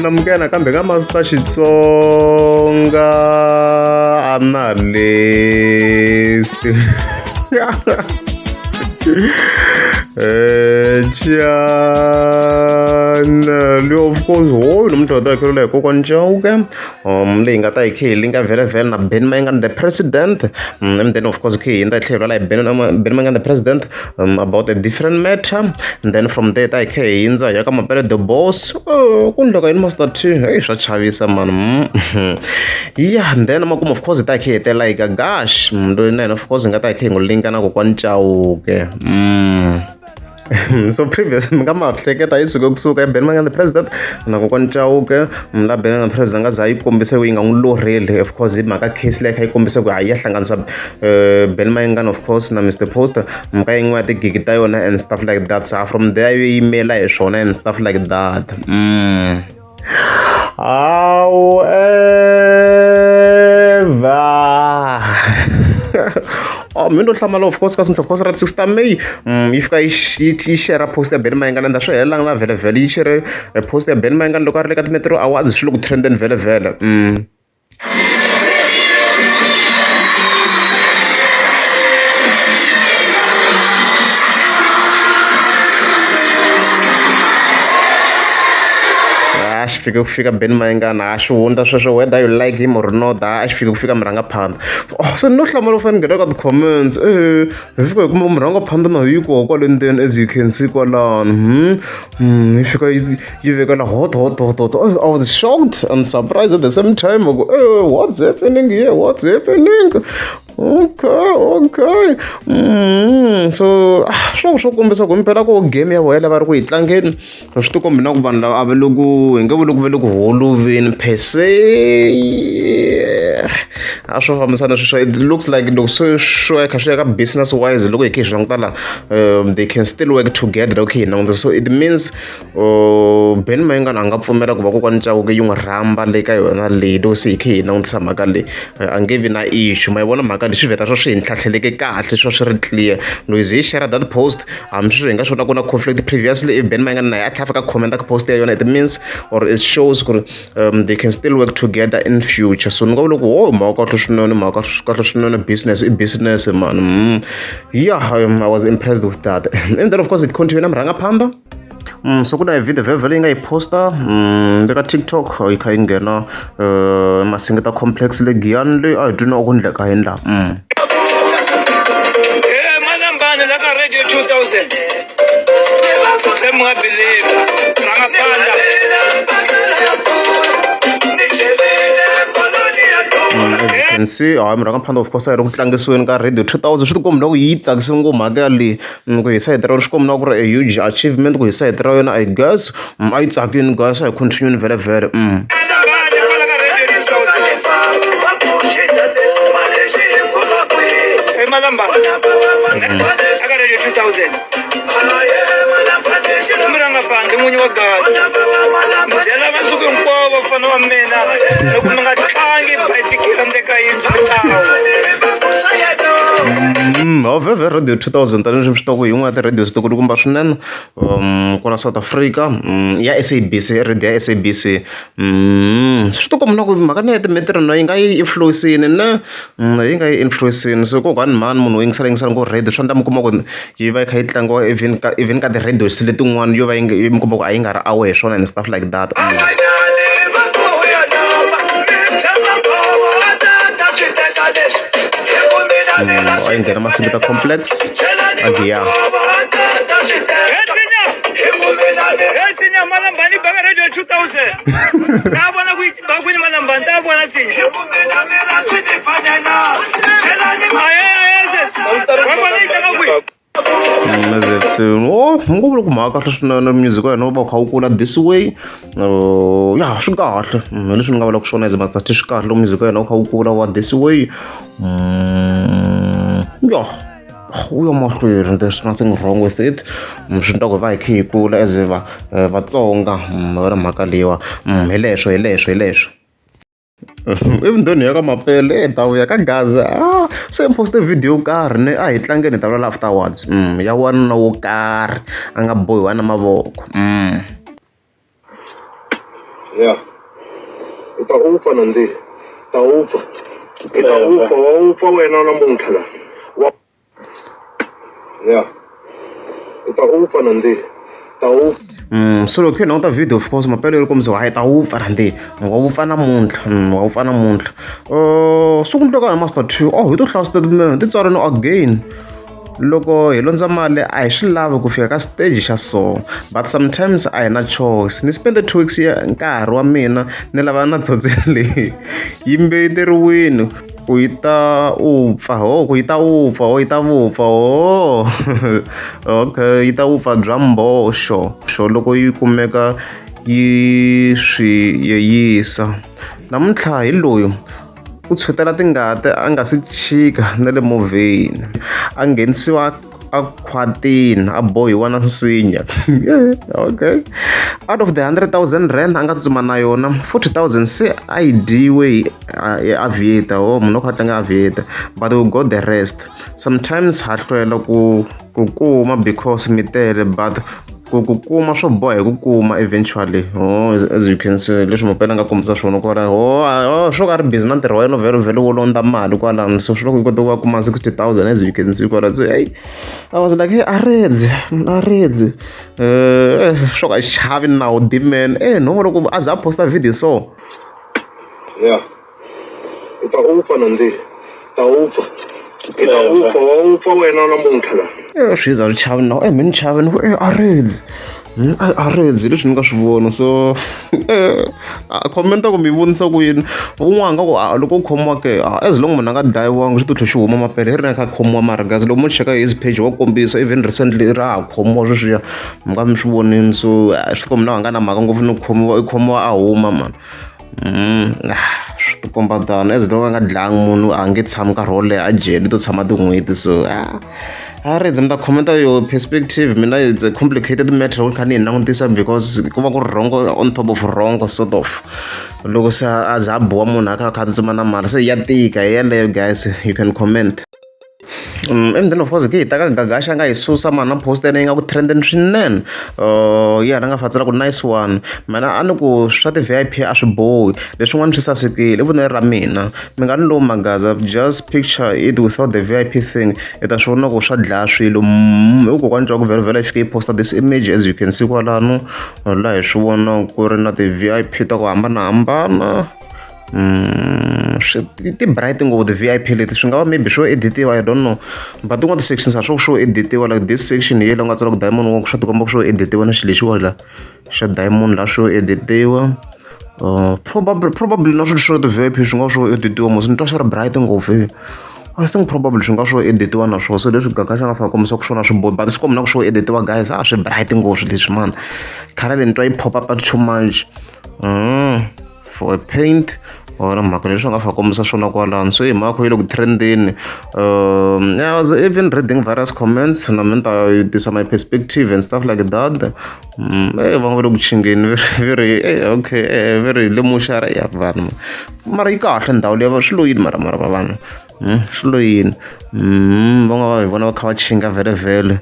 Namukela nakambe ka Master Xitsonga Analyst. Channel of course hoyu namuntlha hi ta hakeriwa hi kokwani Chauke leyi nga ta hi khe hi linka vhele na Benny Mayengani the president and then of course khe hi hundza hi tlhela hi vulavula hi Benny Mayengani the president about a different matter and then from there ta hi khe hi hindza hi ya ka Mapele the boss ku endleka yini Master T heyi swa chavisa mani ya and then makumu of course hi ta hi khe hi hetelela hi ka Gash loyi na yena of course hi nga ta hi khe hi n'wi linka na kokwani Chauke so previous mi nga ma hleketa yi suke kusuka i Benny Mayengani the president na kokwani Chauke la Benny Mayengani president nga za yi kombisa ku yi nga n'wi lorheli of course hi mhaka case leyi kha yi kombisa ku hayi ya hlanganisa Benny Mayengani of course na Mr Post mhaka yin'we ya tigigi ta yona and stuff like that so from there yi yimela hi swona and stuff like that However, oh, mi ndo hlamala of course kasi of course ra 6 ta May yi fika yi yi share post ya Benny Mayengani and swi helelanga na vhele vhele yi share post ya Benny Mayengani loko a ri le ka ti-Metro Awards swi le ku trendeni vhele vhele A xi fike ku fika Benny Mayengani a xi hundza sweswo whether you like him or not a xi fike ku fika murhangaphandla oh se no hlamala u fanele nghena ka ti-comments hi fika hi kuma murhangaphandla na yi koho kwale ndzeni as you can see kwalano yi fika yi yi vekela hot hot hot hot oh, I was shocked and surprised at the same time ku eh, what's happening here what's happening okay okay so ah, swo swo kombisa ku impela ku game ya vona va ri ku yi tlangeni swi ti kombi na ku vanhu lava a va le ku hi nge vuli ku va le ku holoveni per se a swo fambisana sweswo it looks like loko se swo ya kha swi ya ka business wise loko hi kha hi swi languta la they can still work together loko hi languta so it means Benny Mayengani a nga pfumela ku va kokwani Chauke yi n'wi rhamba le ka yona leyi loko se hi kha hi langutisa mhaka leyi a nge vi na issue ma yi vona mhaka leyi swi vheta swa swi hi ntlhatlheleke kahle swa swi ri clear loko hi ze hi share that post hambi sweswi hi nga swi vona ku na conflict previously if Benny Mayengani na yena a tlhela a fika a comment ka post ya yona it means or it shows ku ri they can still work together in future so ni nga vula ku ho mhaka kahle swinene mhaka kahle swinene business i business man yeah I was impressed with that and then of course it continue na murhangaphandha so ku na video vhele yi nga yi posta le ka TikTok yi kha yi nghena Masingita complex le Giyani le a hi twi na ku endleka yini laha Manambani la ka Radio 2000 se mi nga believe rhangaphandla As you can see hayi murhangaphandla of course a yi ri ku tlangisiweni ka Radio 2000 swi tikomba loko yi tsakise ngopfu mhaka yaleyi ku hi sayiti ra yona swi komba na ku ri a huge achievement ku hi sayiti ra yona I guess a yi tsakini guys a hi continue vhele vhele aka Radio 2000 murhangaphandle n'winyi wa gaza mi byela masiku hinkwawo vafana va mina loko mi nga tlangi bayisikiri ndzeni ka yindlu mi ta wa However, Radio 2000 tanihileswi mi swi tivaka hi yin'wana ya ti-radio letikulukumba swinene kwala South Africa ya S_A_B_C radio ya S_A_B_C swi tikomba na ku mhaka na ya timetro na yi nga yi influence-ini ne yi nga yi influence-ini so kokwani mhani munhu wo yingisela yingisela ngopfu radio swa endla mi kuma ku yi va yi kha yi tlangiwa even ka even ka ti-radio letin'wana yo va yi nga mi kuma ku a yi nga ri aware hi swona and stuff like that. A yi nghena Masingita complex a Giyani. Tshinya Malambani baka Radio 2000 ta vona ku bakwini Malambani ta vona tshinya wa vona yi tlanga kwihi se oh ni ngo vula ku mhaka kahle swinene music wa yena wu va wu kha wu kula this way ya swi kahle hi leswi ni nga vulaka swona as Master T swi kahle loko music wa yena wu kha wu kula wa this way ya wu ya mahlweni there's nothing wrong with it swi endla ku hi va hi kha hi kula as va Vatsonga va ri mhaka leyiwa hi leswo hi leswo hi leswo. Even though ni ya ka Mapele hi ta vuya ka Gaza ah se ni post-e video yo karhi ni a hi tlangeni hi ta vulavula afterwards ya wanuna wo karhi a nga bohiwa na mavoko. Ya i ta upfa nandi ta upfa i ta upfa wa upfa wena namuntlha la wa ya i ta upfa nandi ta upfa. So loko hi languta video, of course mapele yi kombisa hayi ta wupfa rhandi wa wupfa namuntlha, wa wupfa namuntlha. Swi ku ndleka na Master Two. Oh, hi to hlaya statement ti tsariwile again. Loko hi londza mali a hi swi lavi ku fika ka stage xa so, but sometimes a hi na choice. Ni spend 2 weeks ya nkarhi wa mina ni lava na tsotsi leyi yimbeteriwini ku yi ta u pfa ho ku yi ta upfa ho yi ta vupfa ho okay yi ta vupfa bya mboxo xo loko yi kumeka yi swi yeyisa namuntlha hi loyi u tshwutela tingati a nga si chika na le movheni a nghenisiwa a khwatini a bohiwa na nsinya. Okay, out of the R100 000 a nga tsutsuma na yona, 40 000 se a yi dyiwe hi Aviator. Oh, munhu loko a tlanga Aviator, but we got the rest. Sometimes ha hlwela ku kuma because mi tele, but ku kuma swo boha hi ku kuma eventually. Oh, as you can see, leswi mupela a nga kombisa swona kwala. Oh, swo ka ri busy na ntirho wa yena vhele vhele wo londza mali kwalano, so swi loko yi kota ku va kuma 60 000, as you can see kwala. So hey, I was like, hey, a redzi a redzi swo ka chavi nawu diman no loko a za a posta video so. Ya i ta upfa nandi ta upfa i ta upfa wa upfa wena namuntlha la. Swi za swi chavi nawu mi ni chavi ni ku a redzi a redzi leswi ni nga swi vona. So a commenta ku mi vonisa ku yini un'wana nga ku loko u khomiwa ke, as long munhu a nga dlayiwanga swi to tlhela xi huma mapele hi ri na kha khomiwa. Mara guys, loko mo cheka his page wa kombisa even recently ra ha khomiwa sweswiya mi nga mi swi vonini. So swi komba na nga na mhaka ngopfu ni khomiwa i khomiwa a huma mani. Swi ti komba tano, as long a nga dlayangi munhu a nge tshami nkarhi wo leha a jele i to tshama tin'hweti. So a redzi mi ta commenta your perspective. Mina it's a complicated matter ku kha ni yi langutisa because ku va ku ri wrong on top of wrong, sort of. Loko se a za a biwa munhu a kha a kha a tsutsuma na mali se ya tika hi yeleyo. Guys, you can comment. And then of course ke hi ta ka Gagasha nga hi susa mani na post yena yi nga ku trendeni swinene. Yena a nga fatsela ku nice one mina a ni ku swa ti-VIP a swi bohi leswin'wana swi sasekile i vonelo ra mina mi nga ni lowu magaza. Just picture it without the VIP thing, i ta swi vona ku swa dlaya swilo. I kokwani twa ku vhele vhele yi fike yi posta this image, as you can see kwalano laha hi swi vona ku ri na ti-VIP ta ku hambanahambana. Swi ti bright ngopfu ti-VIP leti swi nga va maybe swo editiwa, I don't know, but tin'wana ti-sections a swo swo editiwa, like this section hi le nga tsala ku diamond walk swa tikomba ku swo editiwa na xilo lexiwa la xa diamond la swo editiwa. Probably na swilo swo ti-VIP swi nga swo editiwa mos ni twa swi ri bright ngopfu. I think probably swi nga swo editiwa na swona. So leswi Gaga xa nga fika kombisa ku swona swi bohi, but swi komba na ku swo editiwa. Guys, a swi bright ngopfu leswi mani khale leyi ni twa yi pop up too much for a paint or mhaka leswi nga fika kombisa swona kwalano. So hi mhaka yi le ku trendeni. Yeah, I was even reading various comments na mina ta tisa my perspective and stuff like that. Van'we va le ku chingeni ve ri okay ve ri le muxara ya vanhu mara yi kahle ndhawu leyi swi lo yini mara mara va vanhu swi lo yini. Van'wana va hi vona va kha va chinga vhele vhele,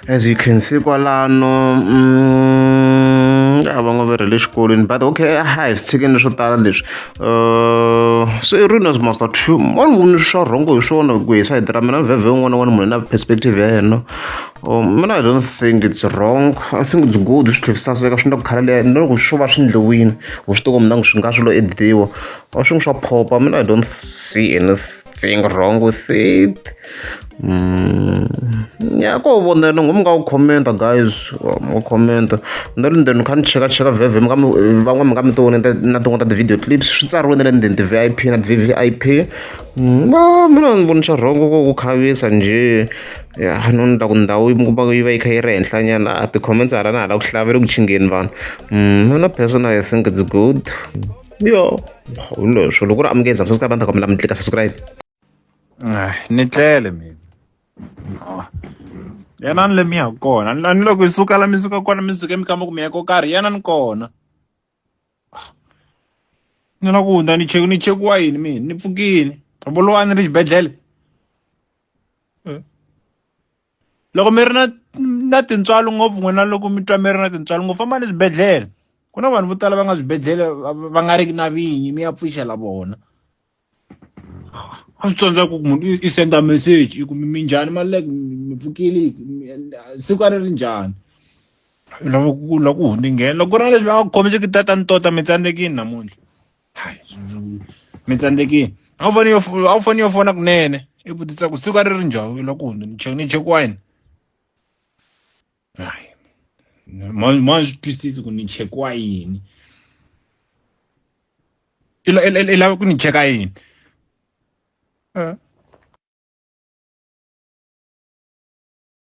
as you can see kwalano. A van'we va ri le xikolweni, but okay a hi swi tshikeni swo tala leswi. Se i rini as Master Two a ni voni swa wrong hi swona ku hi sayiti ra mina vhevhe un'wana na un'wana munhu na perspective ya yena. Mina I don't think it's wrong, I think it's good. Swi tlhela swi saseka swi endla ku khale liya na loko swo va swi endliwile u swi tiva ku swi nga swi lo editiwa a swi swa phopa. Mina I don't see anything wrong with it. Ya ko vonela ngo mi nga ku commenta guys, mi nga commenta na le ndzeni kha ni cheka cheka vhevhe mi nga mi van'wana mi nga mi tivoni na tin'wana ta ti-video clips swi tsariwe na le ndzeni ti-VIP na ti-VVIP. No, mina ni voni swa wrong ku khavisa njhe ya no ni ta ku ndhawu yi kuma yi va yi kha yi ri henhla nyana a ti-comments hala na hala ku hlaya va le ku chingeni vanhu. Mina personally I think it's good. Yo hi leswo loko ku ri amukeza subscribe a ni ta kombela mi tlika subscribe. Ni tlele mina yena ni le mi ya kona ni loko hi suka la mi suka kona mi suke mi kamba ku mi ya ko karhi yena ni kona ni la ku hundza ni cheku ni chekiwa yini mina ni pfukile volowa ni ri xibedhlele loko mi ri na na tintswalo ngopfu n'wina loko mi twa mi ri na tintswalo ngopfu fambani swibedhlele. Ku na vanhu vo tala va nga swibedhlele va nga riki na vinyi mi ya pfuxela vona. A swi tsandza ku munhu i senda message i ku minjhani Maluleke mi pfukile siku a ri ri njhani. U lava ku lava ku hundza nghena loko ku ri na leswi va nga ku khomisiki tatani tota mi tsandzekile namuntlha. Hayi mi tsandzekile a wu fanele a wu fanele yo fona kunene i vutisa ku siku a ri ri njhani u lava ku hundza ni check ni chekiwa yini. Hayi ma swi twisisi ku ni chekiwa yini i lava ku ni cheka yini.